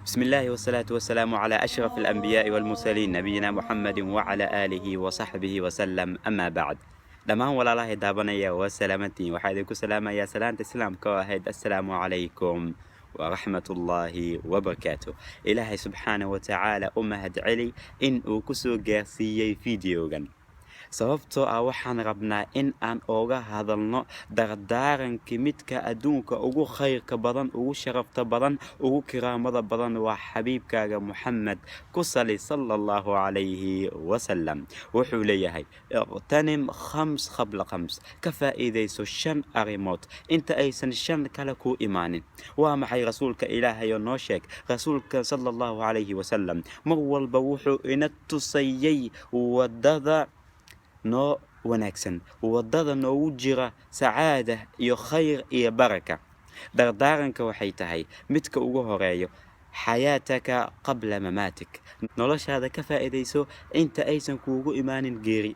بسم الله والصلاة والسلام على أشرف الأنبياء والمرسلين، نبينا محمد وعلى آله وصحبه وسلم، أما بعد. Dhammaan walaalahay daabanaya, waa salaamantiin. Waxaa idinku salaamayaa salaanta Islaamka oo ahayd assalaamu calaykum waraxmatullaahi wabarakaatu. Ilaahay subxaana wa tacaala u mahad celi in uu kusoo gaarsiiyey videogan, sababtoo ah waxaan rabnaa in aan ooga hadalno dardaarankii midka adduunka ugu khayrka badan, ugu sharafta badan, ugu kiraamada badan, waa xabiibkaaga Muxamed. Ku sali, sala Allahu calayhi wasalam. Wuxuu leeyahay: اغتنم خمس قبل خمس. Ka faa'iidayso shan arrimood inta aysan shan kale ku imaanin. Waa maxay, rasuulka Ilaahay oo noo sheeg? Rasuulka sala Allahu calayhi wasalam mar walba wuxuu ina tusayay wadada noo wanaagsan, waddada noogu jira sacaada iyo khayr iyo baraka. Dardaaranka waxay tahay midka ugu horeeyo: حياتك قبل مماتك. Noloshaada ka faa'iidayso inta aysan kuugu imaanin geeri.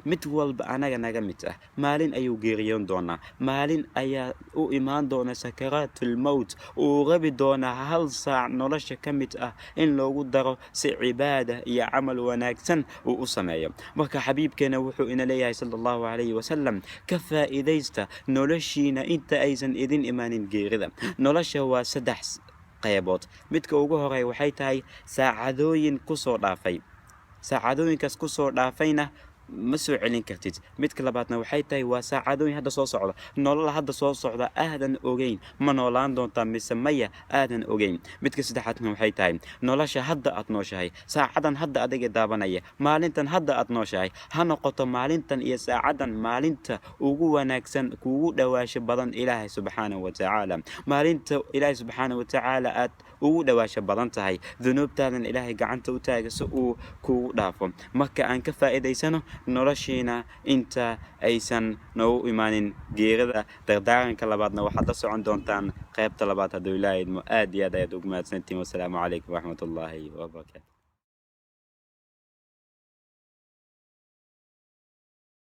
Mid walba anaga naga mid ah maalin ayuu geeriyoon doonaa, maalin ayaa u imaan doona sakaraatul mowt. Uu rabi doonaa hal saac nolosha ka mid ah in loogu daro si cibaada iyo camal wanaagsan uu u sameeyo. Marka xabiibkeena wuxuu ina leeyahay, sala Allahu calayhi wasalam: ka faa'iidaysta noloshiina inta aysan idin imaanin geerida. Nolosha waa saddex qeybood. Midka ugu horeeya waxay tahay saacadooyin kusoo dhaafay. Saacadooyinkaas kusoo dhaafayna ma soo celin kartid. Midka labaadna waxay tahay waa saacadooyin hadda soo socda, nolol hadda soo socda, aadan ogeyn ma noolaan doontaa mise maya, aadan ogeyn. Midka saddexaadna waxay tahay nolosha hadda aad nooshahay, saacadan hadda adiga daabanaya, maalintan hadda aad nooshahay. Ha noqoto maalintan iyo saacadan maalinta ugu wanaagsan, kuugu dhawaasho badan Ilaahay subxaanahu wa tacaala, maalinta Ilaahay subxaanahu wa tacaala aad ugu dhawaasho badan tahay. Dunuubtaadan Ilaahay gacanta u taaga si uu kuugu dhaafo. Marka aan ka faa'iidaysano noloshiina inta aysan noogu imaanin geerida. Dardaaranka labaadna waxaad la socon doontaan qaybta labaad hadduu Ilaahay idmo. Aad iyo aad ayaad ugu mahadsantihiin. Wasalaamu calaykum waraxmatullaahi wabarakaatu.